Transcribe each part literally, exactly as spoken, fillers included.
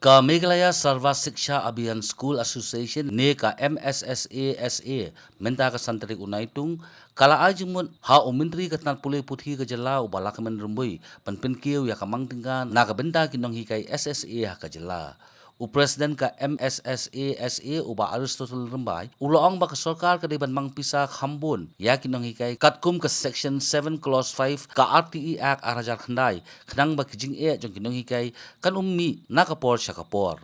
Ka Meghalaya Sarva Shiksha Abhiyan School Association ne ka M S S A S A mynta ka san tarik u Naitung ka la ai jingmut ha u Myntri ka tnat pule puthi ka jylla u Bah Lahkmen Rymbui ban pynkiew ïa ka mang tyngka na ka bynta ki nonghikai S S A ha ka jylla. U President ka M S S A S A u Bah Aristotle Rymbai u la ong ba ka sorkar ka dei ban mang pisa kham bun ïa ki nonghikai katkum ka Section seven Clause five ka R T E Act ar hajar khyndai khnang ba ki jingeh jong ki nonghikai kan ym mih na ka por sha ka por.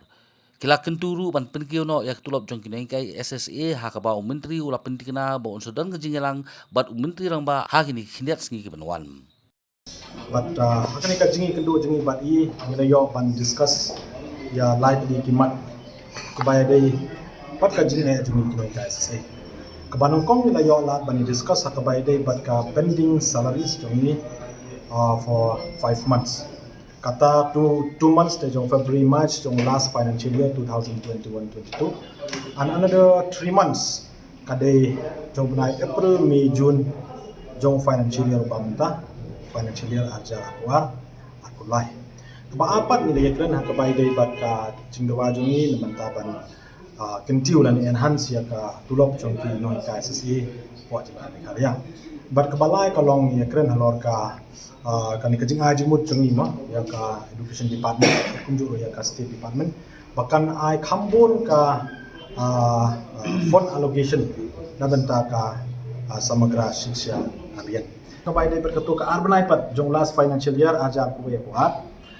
Ki la kyntu ruh ban pynkiew noh ïa ka tulop jong ki nonghikai S S A ha kaba u Myntri u la pyntikna ba un sa don ka jingïalang bad u Myntri Rangbah ha kine ki khyndiat sngi ki ban wan. Bad uh, ha kane ka jingïakynduh jong ngi bad i ngi la ïoh ban discuss ïa lai tylli ki mat kaba ïadei bad ka jingeh jong ngi ki nonghikai S S A. Kaba nyngkong ngi la ïoh lad ban discuss ha kaba ïadei bad ka pending salaries jong ngi uh, for five months. Kata two, two months te jong February, March jong last financial year two thousand twenty-one twenty-two. And another three months ka dei jong bnai April, May, June jong financial year ba mynta, financial year ar hajar arphew ar, arphew lai. Kaba ar pat ngi la ïakren ha kaba ïadei bad ka jingdawa jong ngi na mynta ban uh, kyntiew lane enhance ïa ka tulop jong ki nonghikai S S A hapoh jylla Meghalaya. Bad kaba lai ka long ïakren halor ka uh, kane ka jingai jingmut jong ngi mo ïa ka education department kumjuh ruh ïa ka state department ba kan ai kham bun ka uh, uh, fund allocation na bynta ka uh, Samagra Shiksha Abhiyan. Kaba ïadei bad kato ka ar bnai pat jong last financial year ar hajar arphew wei arphew ar,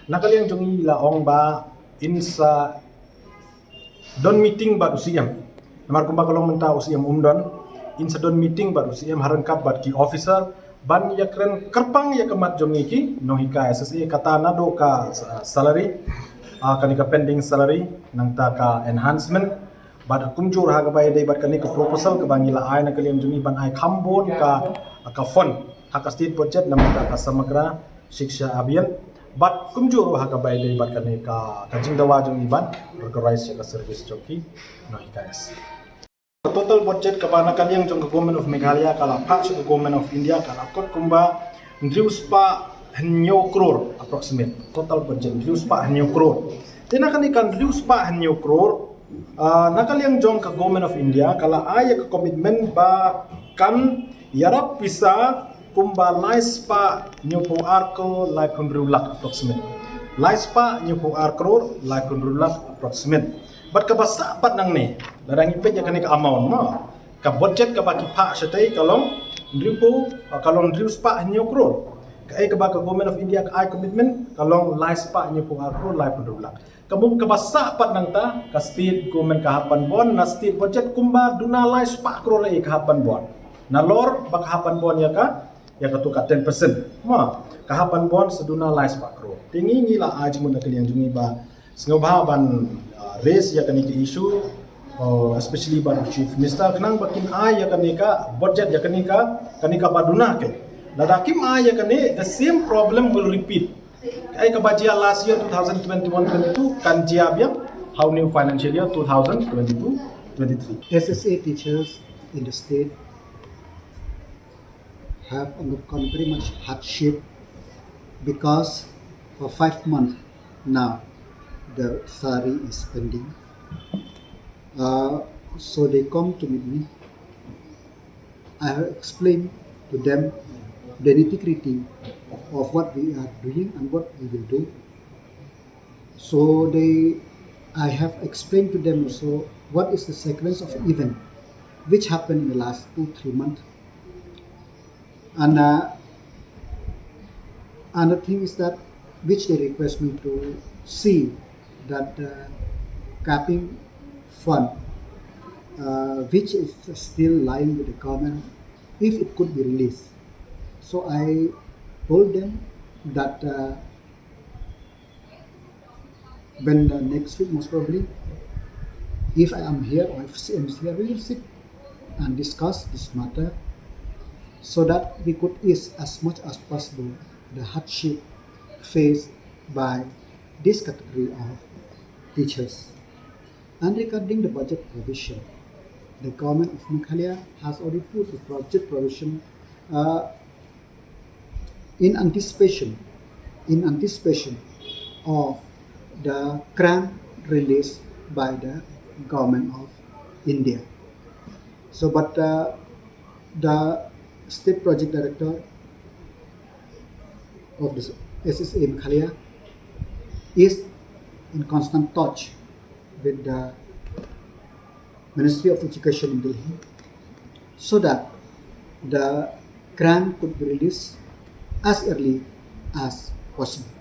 na ka liang jong ngi la ong ba in sa don meeting bad u C M. Namar kumba ka long mynta u C M um don, in sa don meeting bad u C M ha ryngkat bad ki officer ban ïakren kyrpang ïa ka mat jong ngi ki nonghikai S S A, kata naduh ka uh, salary, uh, kane ka pending salary, nangta ka enhancement bad kumjuh ha kaba ïadei bad kane ka proposal kaba ngi la ai na ka liang jong ngi ban ai kham bun ka ka fund ha ka state budget na bynta ka Samagra Shiksha Abhiyan. Bad kumjuh ruh ha kaba ïadei bad kane ka ka jingdawa jong ngi ban recognize ïa ka service jong ki nonghikai S S A. Ka total budget kaba na ka liang jong ka Government of Meghalaya ka la phah sha ka Government of India ka la kot kumba hynriew spah hynñiew crore approximate. Total budget hynriew spah hynñiew crore. Te na kane ka hynriew spah hynñiew crore, uh, na ka liang jong ka Government of India ka la ai ïa ka commitment ba kan ïarap pisa kumba lai spah hynñiewphew ar crore laiphew hynriew lak approximate. Lai spah hynñiewphew ar crore laiphew hynriew lak approximate. Bad kaba sah pat nangne, lada ngi peit ïa kane ka amount mo, ka budget kaba ki phah shatei ka long hynriewphew, ka long hynriew spah hynñiew crore. Kaei kaba ka Government of India ka ai commitment ka long lai spah hynñiewphew ar crore laiphew hynriew lak. Ka mut kaba sah pat nangta ka state government ka hap ban bun na state budget kumba duna lai spah crore ka hap ban bun. Nalor ba ka hap ban bun ïa ka, ïa kato ka ten percent. Ma, ka hap ban bun sa duna lai spah crore. Te ngi ngi la ai jingmut na ka liang jong ngi ba sngewbha ban uh, raise ïa kane ka issue, uh, especially bad u Chief Minister khnang ba kin ai ïa kane ka budget ïa kane ka, kane kaba duna ke. Lada kim ai ïa kane, the same problem will repeat. Kaei kaba jia last year two thousand twenty-one twenty-two kan jia biang ha u new financial year two thousand twenty-two twenty-three. S S A teachers in the state have undergone very much hardship because for five months now the salary is pending. Uh, so they come to meet me. I have explained to them the nitty-gritty of what we are doing and what we will do. So they, I have explained to them also what is the sequence of event which happened in the last two, three months. And uh, another thing is that which they request me to see that the capping fund, uh, which is still lying with the government, if it could be released. So I told them that uh, when uh, next week, most probably, if I am here or if C M is here, we will sit and discuss this matter so that we could ease as much as possible the hardship faced by this category of teachers. And regarding the budget provision, the government of Meghalaya has already put the budget provision uh, in anticipation, in anticipation of the cramped released by the Government of India. So, but uh, the State Project Director of the S S A Meghalaya is in constant touch with the Ministry of Education in Delhi so that the grant could be released as early as possible.